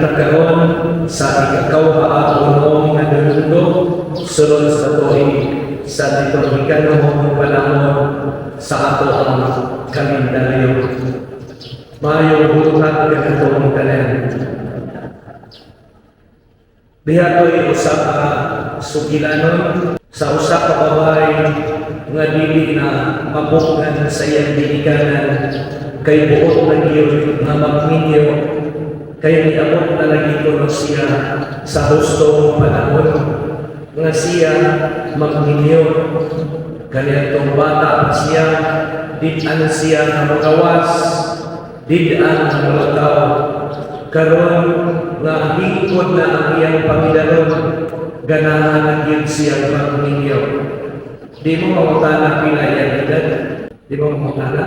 Kita karon sa ikakauha-unom nga Domingo sulod sa tuig sa liturgikano panahon sa atoang kalendaryo. Maayong buntag kanatong tanan. Dihatoy usa ka sugilanon sa usa ka babae nga dili na mabukgan sa iyang ginikanan kay buot na gyud nga magminyo, kay niabot na lagi kuno siya sa hustong panahon nga siya magminyo. Kaniadtong bata pa siya, did-an siya nga magawas, did-an nga molakaw. Karon nga hingkod na ang iyang pangidaron, ganahan na gyud siya magminyo. Di mo mangutana pila iyang edad? Di mo mangutana?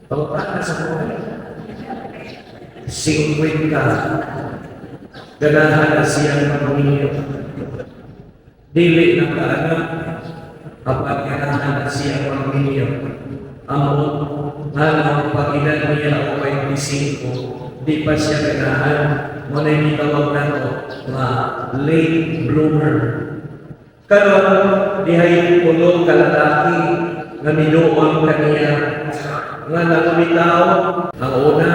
Pangutana sa buhay. 50, ganahan na siyang magminyo. Dili na kaanak, apan ganahan na siyang magminyo. Amo nga pag-edad niya o 25, di pa siya ganahan. Mao na gitawag nato nga late bloomer. Karon, dihay tulo ka lalaki nga miduol kaniya nga nangulitaw. Ang una,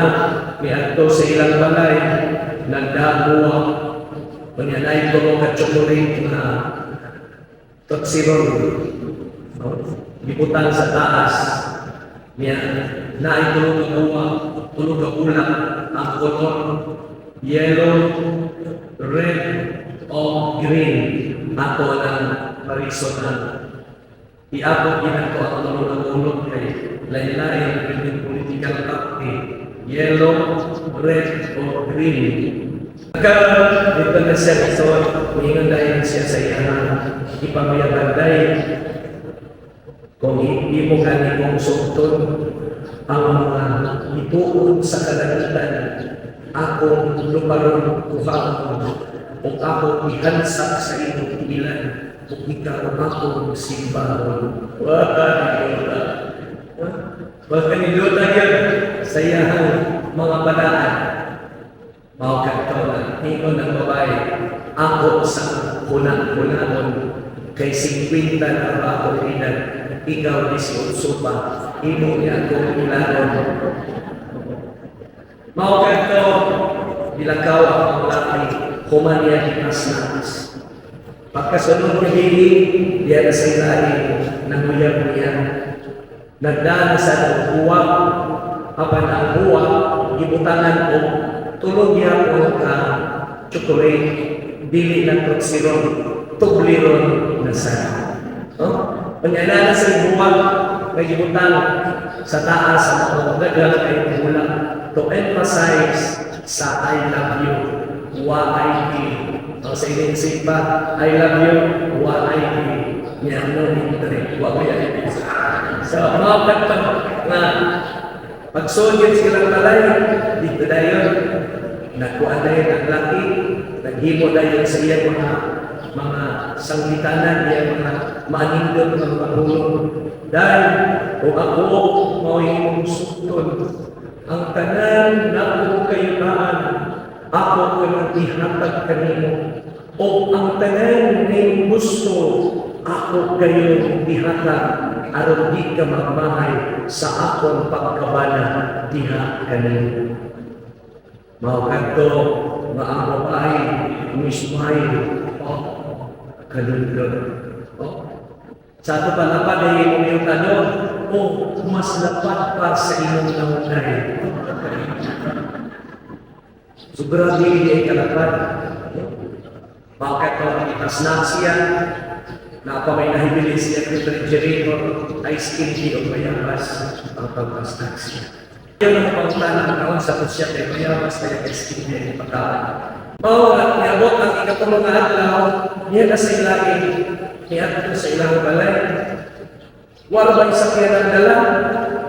miadto sa ilang balay, nagdabuwa. Unya naay tulo ka chocolate nga Toblerone. No? Gibutang sa taas. Niya, naay tulo ka buwa, tulo ka bulak, ang kolor, yellow, red, o green. Ato ang marisonan. Iabot ginato ang tulo ka bulok kay lain-lain ang political party. Yellow, red, o green. Karon, dito na siya ito, miingon dayon siya sa iyang ipanguyaban, "Day, kung hindi mo gani kong sugton ang mga bituon sa kalangitan, akong luparon kuhaon o akong ihansak sa imong tiilan ug ikaw akong simbahon." Wah, wah, kanindota yun sa iyang mga padaan. Mao kadto na ingon ang babae, "Ako sa huna-hunaon kay 50 na ba ako edad, ikaw 18 pa, imo niya akong ilaon." Mao kadto bilakaw ang laki, human niya ipas. Pagkasunod gabi, diya na sa ilalim nanguyab niya. Nagdaan sa buwak, apan ang buwak gibutangan og tulo gyapon ka chocolate, dili na Toblerone, Toblerone na sa. No? Unya na sa buwak nga gibutang sa taas sa mga daghang kay bulak to emphasize sa "I love you", Y-I-T. O, sa inyong simba, "I love you", Y-I-T. Niya, no internet, wa may IT. So, mga kadto nga pagsulod silang balay, dito dayon, nagkuan dayon ang laki, naghimo dayon sa iyang mga sanglitanan, iyang mga maanindot nga mga pulong. "Dahil, kung ako mao imong sugton, ang tanan na akong kayutaan, ako kanang ihatag kanimo. O ang tanan na imong gusto, ako kayo ihatag aron di ka magmahay sa akong pagkabana diha kanimo." Mao kadto nga ang babae ni-smile. Oh, kanindot. Oh. Sa ato pa lapad ay imong iyong tanong, oh, mas lapad pa sa imong naunay. So grabe hindi ay kalapad. Bakit ito itasnak siya, na pa may nahibili siya refrigerator, ice candy o bayabas, ang pagpasnak siya. Yan ang pangutana kaon sa siya kay bayabas kaya ice candy ay pagkaon. Mao nga niabot ang ikatulo nga adlaw, niya na sa ilain, niadto sa ilang balay. Wala ba sakyan ang dala?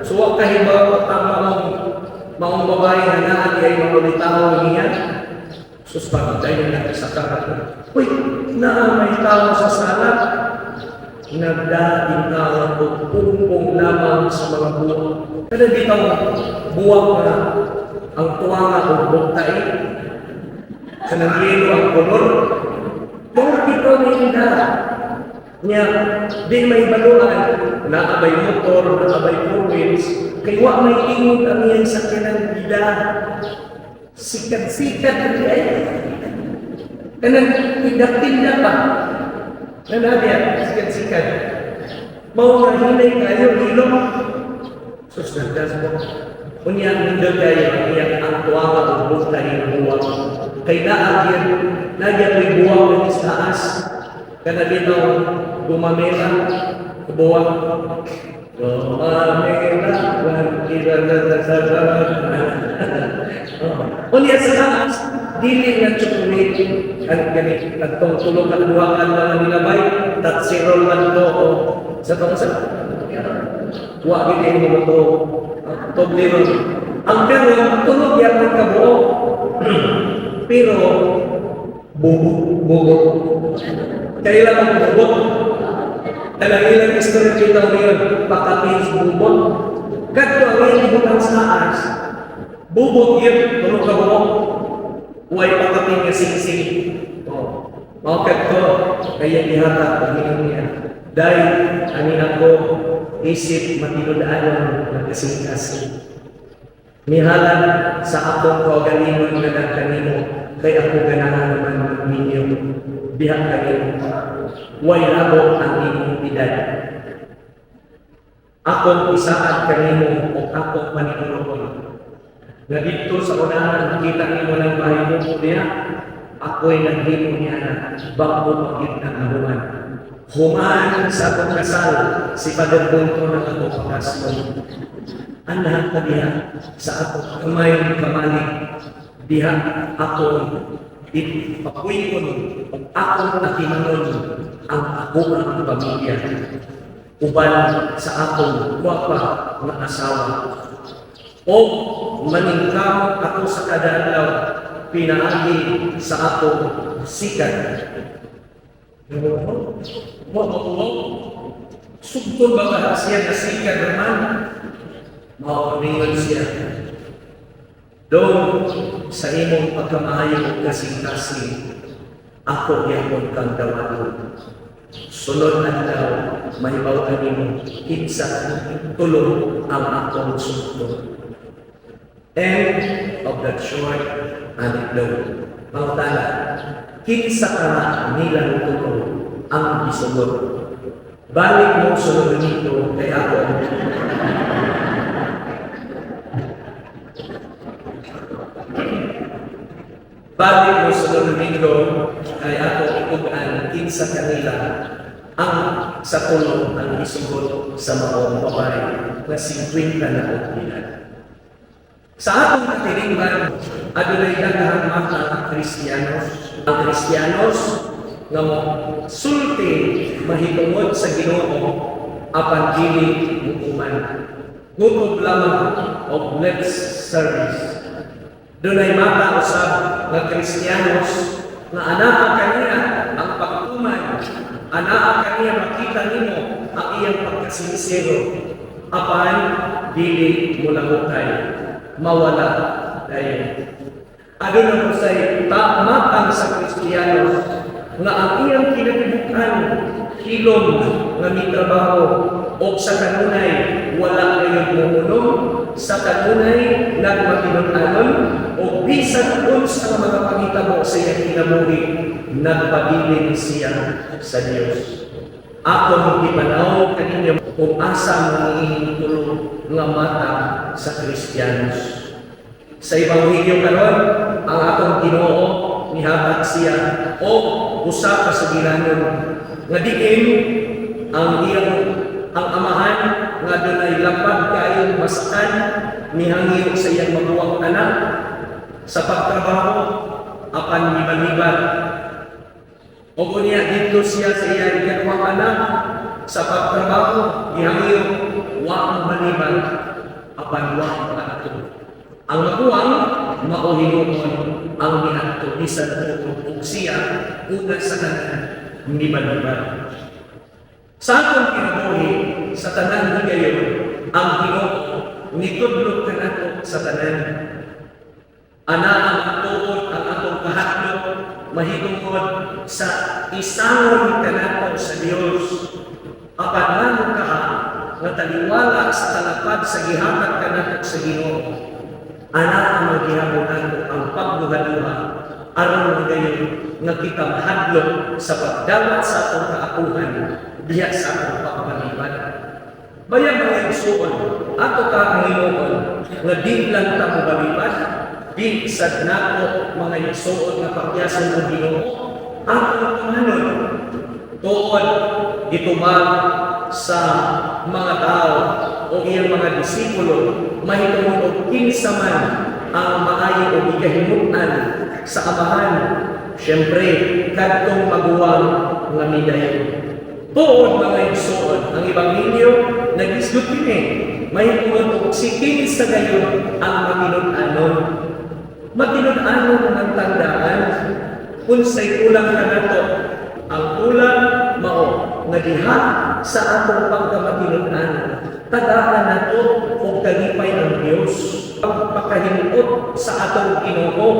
So wa kahibaw ang maong babae na naa ay mga niya. Sus, pagdayon na sa karat. Uy, naa may tao sa sala. Nagdating tao o pungpong lamang sa mga buwak. Kada bitaw buwak na ang tuwanga o bugtay. Kanang yelo ang kolor. Mao bitaw ni edad. Nya, di may baluan, naa bay motor, naa bay four wheels, kay wa may ingon ang iyang sakyanan bida. Sikat-sikat na ay. Kanang tindak-tindak pa. Nanadya, sikat-sikat. Mao nga hinay kayo, hilom. Sus, nagdas mo. Unya, nindot kayo ang iyang ang tuwanga o bukta yung buwak. Kay naagyan, nagyan mo'y buwak ng taas. Kana bitaw, gumamela, buwak. Gumamela, unya sa taas, dili nga chocolate ang gani atong tulo ka duha ka lang nilabay, tatsirol man to o sa tong sa wa gid mo to Toblerone. Ang pero tulo gyapon ka buo. Pero bubot bubot. Kailan ang bubot? Kanang ilang istorya kita ngayon, pakapin bubot. Kadto ang iyang ibutang sa taas, bubot yun, tulo ka buo. Way pakapin nga singsing. Oh. Mao kadto kaya gihatag pag-inom niya. Dahil ani ako isip matinud-anon nga kasing-kasing. Mihalad sa akong kaugalingon nga nagkanimo kay ako ganahan naman magminyo diha kanimo. Way labo ang imong edad. Akong isaad kanimo o akong paniguroon. Nga didto sa unahan makita nimo ng bahay mo diha, ako'y naghimo niya na bag-o pa gyud na nahuman. Human sa akong kasal, si Father Bunto na ako pakaslon. Anahan ka diha sa akong kamay kamalig, diha ako ipapuyon akong atimanon ang ako ang pamilya uban sa akong gwapa nga asawa o maningkamot ako sa kada adlaw pinaagi sa akong sikat. Mo mo sugtol ba ka siya na sikat naman? Mao ningon siya. Dong sa imong pagkamaayo ug kasing-kasing, ako gyapon kang dawaton. Sunod adlaw, mahibaw-an nimo kinsa tulo ang akong sugton. End of that short anecdote. Pangutana, kinsa ka nilang tulo ang gisugot? Balik mo sunod nito kay ako. Balik mo sa Domingo kay ako itug-an kinsa kanila ang sa tulo ang isugot sa maong babae na 50 na og edad. Sa atong katilingban, adunay daghang mga Kristiyanos. Ang Kristiyanos nga mo sulti mahitungod sa Ginoo apan dili mutuman. Gutob lamang og lip service. Dunay mata usab nga Kristiyanos nga anaa kaniya ang pagtuman, anaa kaniya makita nimo ang iyang pagkasinsero, apan dili molahutay, mawala dayon. Aduna usay ta matang sa Kristiyanos nga ang iyang kinatibukan hilom nga mitrabaho og sa kanunay wala gayud mohunom, sa kanunay nagmatinud-anon o bisan unsa nga mga pangitabo sa iyang kinabuhi, nagpabilin siya sa Dios. Akong gipanaw kaninyo kung asa ang ining tulo nga mata sa Kristiyanos. Sa Ebanghelyo karon, ang atong Ginoo nihatag siya o usa ka sugilanon nga diin ang iyang ang amahan nga dunay lapad kaayong masakan mihangyo sa iyang maguwang anak sa pagtrabaho apan mibalibad. O unya didto siya sa iyang ikaduhang anak sa pagtrabaho, gihangyo wa mobalibad apan wa moadto. Ang maguwang mao hinuon ang miadto bisan ug siya una sa tanan mibalibad. Sa atong kinabuhi sa tanan higayon, ang Ginoo nitudlo kanato sa tanan. Ana ang tuod ang atong kahadlok. Mahitungod sa isangon kanato sa Dios. Apan ngano kaha nga taliwala sa talapad sa gihatag kanato sa Ginoo? Ana ang magihapon nato ang pagduha-duha aron nga gayon nga kita mahadlok sa pagdawat sa atong kaapuhan diha sa atong pagpalibad. Bayan, mga igsuon, ato ka ang himuon nga di lang ta mobalibad, di sad nato, mga igsuon, nga pagyason og Ginoo, atong tumanon tuod gitubag sa mga tao o iyang mga disipulo mahitungod og kinsa man ang maayo o gikahimutan sa Amahan, syempre kadtong maguwang nga midayon. Tuod, mga igsuon, ang Ebanghelyo nagisgot kini mahitungod og si kinsa gayon ang matinud-anon. Matinud-anon ang tandaan unsay kulang kanato. Ang kulang mao nga diha sa atong pagkamatinud-an, tagaan nato og kalipay ang Dios, pagpakahimuot sa atong Ginoo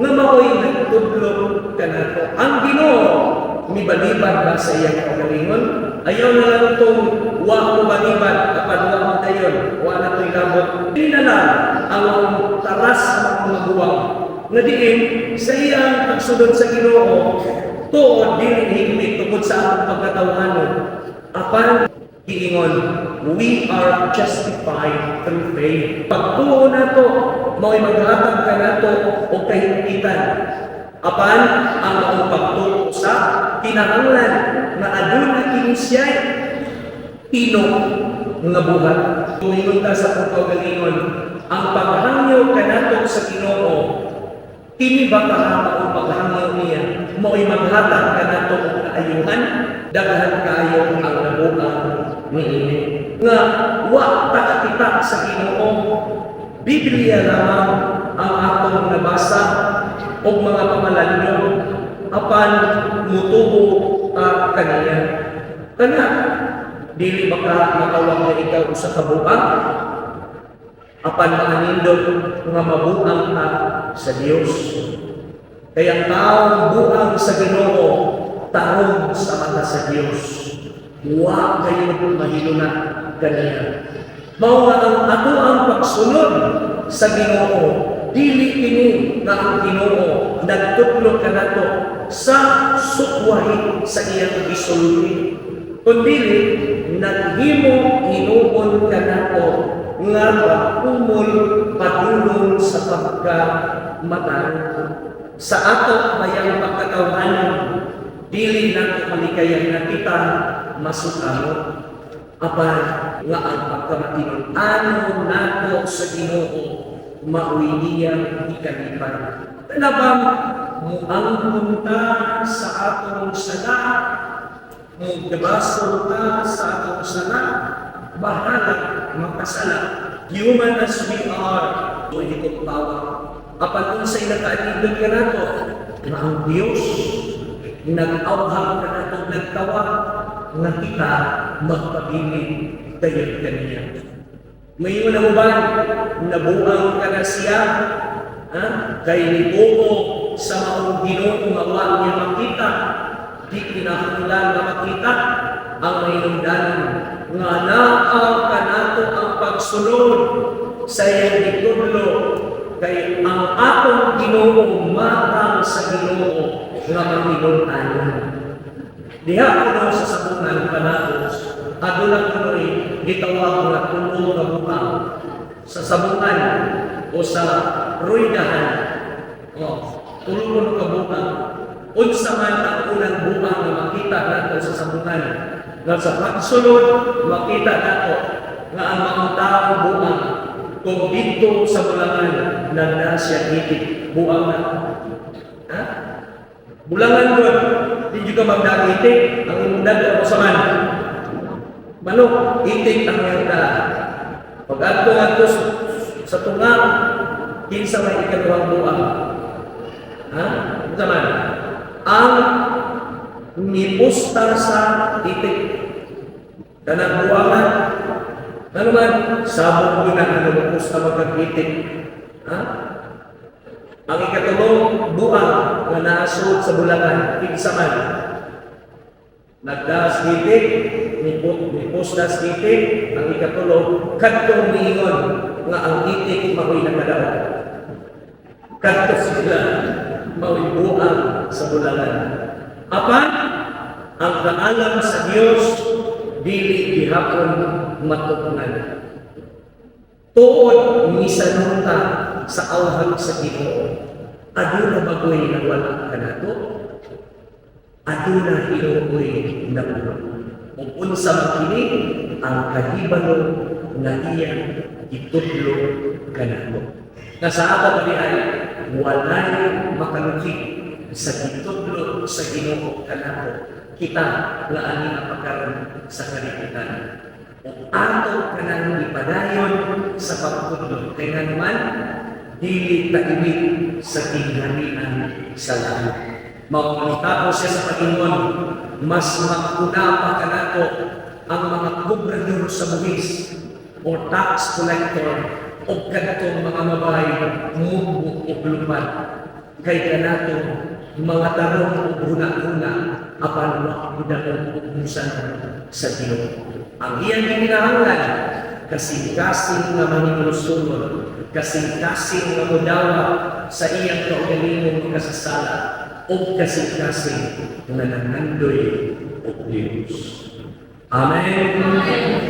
nga maoy nagtudlo kanato. Ang Ginoo mibalibad ba sa iyang kaugalingon? Ayaw na lang itong wa mo balibad apan wa mo dayon, wa na to'y labot. Hindi na lang ang taras sa mga maguwang nga diin sa iyang pagsunod sa Ginoo tuod dili higmit tungod sa atong pagkatawhanon, apan giingon, we are justified through faith. Pagtuo nato mao'y maghatag kanato og kahimpitan, apan ang maong pagtuo sa kinahanglan nga aduna kini siya tino nga buhat. Kung ingon ta sa atong kaugalingon, ang paghangyo kanato sa Ginoo, kini ba kaha o paghangyo niya mao'y maghatag kanato og kaayuhan? Daghan kaayo ang nabuang niini nga wa ta kakita sa Ginoo. Biblia lamang ang atong nabasa og mga pamalandong, apan mutubo ta kaniya. Kana dili ba ka matawag nga ikaw usa ka buang, apan maanindot nga mabuang ka sa Dios? Kaya ang taong buang sa Ginoo, tarong sa mata sa Dios. Wa kayo mahiluna kaniya. Mao nga ang ato ang pagsunod sa Ginoo, dili kini nga ang Ginoo nagtudlo kanato sa sukwahi sa iyang gisulti, kundi naghimo hinuon kanato nga pagkumol padulong sa pagkamatarong. Sa ato bayang pagkatawhanon, dili nato malikayan nga kita masukano, apan nga ang pagkamatinud-anon nato sa Ginoo mao'y niyang ikalipay. Tanabang muangkon ta sa atong sala, mugabasol ta sa atong sala, bahala makasala. Human as we are, hindi ko tawa. Apan unsay nakaanindot ka nato, nga ang Diyos nag-awhag kanato, nagtawag nga kita magpabilin dayon kaniya. Mayon na mo ba, nabuang ka na siya, ha? Kay nituo sa maong Ginoo nga wa niya makita, di kinahanglan nga makita ang mahinungdanon nga naa kanato ang pagsunod sa iyang gitudlo, kay ang atong Ginoo matang sa Ginoo nga matinun-anon. Diha kuno sa sabungan panagos, aduna kuno gitawag nga tulo nga buang sa sabungan o sa ruidahan. Oh, tulo kuno ka buang. Unsa man ang unang buang nga makita nato sa sabungan? Nga sa pagsulod makita nato nga ang mga taong buang kung dito sa bulangan nagna siya itik, buang na. Ha? Bulangan doon, di juga magdaitik, ang imong dad sa man. Manok, itik ang iyang dala. Pag adto adto sa tunga, kinsa may ikaduhang buang? Ha? Unsa man? Ang mipusta sa itik. Kanang buangan. Ano man, sabog mo na ano mapusta magkag-itik. Ha? Ang ikatulong buang nga nga nasod sa bulangan, kinsa man? Nagdas itik, nipusdas itik, ang ikatulo, kadtong miingon nga ang itik mao'y nakadaog. Kadto sila mao'y buang sa bulangan. Apan, ang kaalam sa Dios dili gihapon matukngan. Tuod misanong ta sa awhag sa Ginoo. Aduna bagoy nawala kanato? Aduna hinuoy napuno. Ug unsa man kini ang kahibalo nga iya gitudlo kanato? Nga sa ako pa ay walay makaluki sa gitudlo sa Ginoo kanato. Kita nga ani mapakaron sa kalibutan. Ug ato kanang ipadayon sa pagtudlo. Kay nga naman, dili ta imit sa gingharian sa langit. Mao tapos siya sa pag-ingon, mas makuna pa kanato ang mga kobrador sa buhis o tax collector o kadtong mga mabay mugbo og lupad kay kanato mga tarong og huna-huna, apan wa gudang og sa Ginoo. Ang iyang gikinahanglan, kasing-kasing nga mahinulsulon, kasing-kasing nga modawa sa iyang kaugalingong makasasala, o kasing-kasing nga nangandoy og Diyos. Amen.